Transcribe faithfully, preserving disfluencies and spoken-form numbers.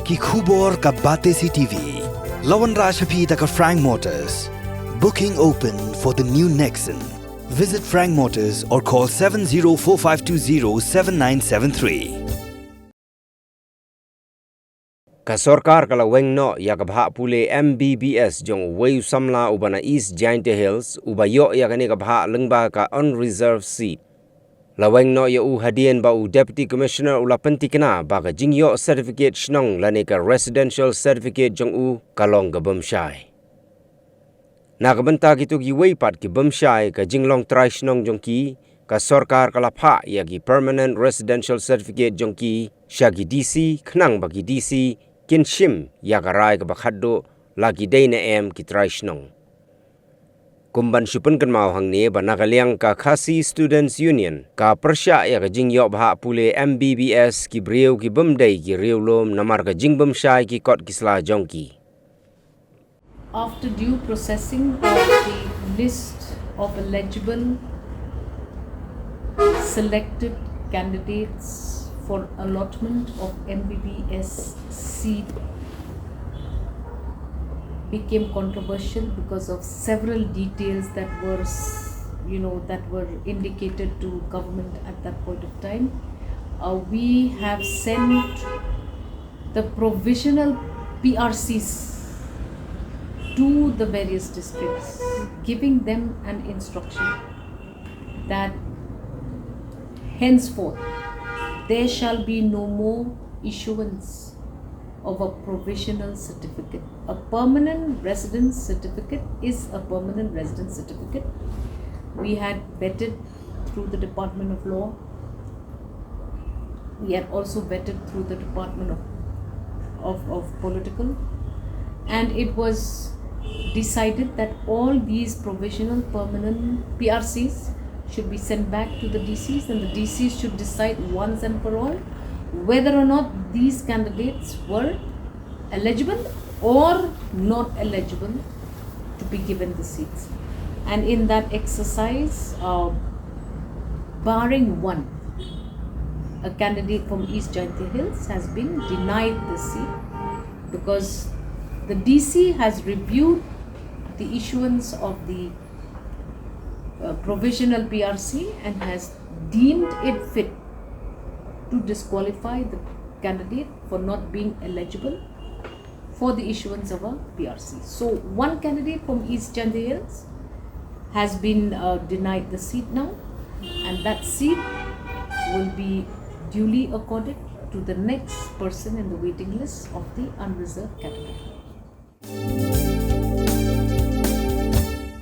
Ki khubor ka Batesi T V. La wanrah sha phi da ka Frank Motors. Booking open for the new Nexon. Visit Frank Motors or call seven zero four five two zero seven nine seven three. Ka sorkar ka la weng noh ïa ka bhah pule M B B S jong uwei u samla uba na East Jaintia Hills, uba ïoh ïa kane ka bhah lyngba ka unreserved seat. La weng noh ïa u hadien ba u Deputy Commissioner u la pyntikna ba ka jingïoh certificate shnong lane ka residential certificate jong u ka long ka bym shai. Na ka bynta kito kiwei pat ki bym shai ka jinglong trai shnong jong ki, ka sorkar ka la phah ïa ki permanent residential certificate jong ki sha ki D C, khnang ba ki D C kin shim ïa ka rai kaba khatduh la ki dei ne em ki trai shnong. Kum ban shu pynkynmaw hangne ba na ka liang ka Khasi Students Union ka pyrshah ïa ka jingïoh bhah pule M B B S ki briew ki bym dei ki riewlum namar ka jingbym shai ki kot ki sla jong ki. After due processing of the list of eligible selected candidates for allotment of M B B S seat became controversial because of several details that were, you know, that were indicated to government at that point of time. Uh, we have sent the provisional P R Cs to the various districts, giving them an instruction that henceforth there shall be no more issuance of a provisional certificate. A permanent residence certificate is a permanent residence certificate. We had vetted through the Department of Law. We had also vetted through the Department of, of, of Political. And it was decided that all these provisional permanent P R Cs should be sent back to the D Cs, and the D Cs should decide once and for all whether or not these candidates were eligible or not eligible to be given the seats. And in that exercise, uh, barring one, a candidate from East Jaintia Hills has been denied the seat because the D C has reviewed the issuance of the uh, provisional P R C and has deemed it fit to disqualify the candidate for not being eligible for the issuance of a P R C. So one candidate from East Jaintia Hills has been uh, denied the seat now, and that seat will be duly accorded to the next person in the waiting list of the unreserved category.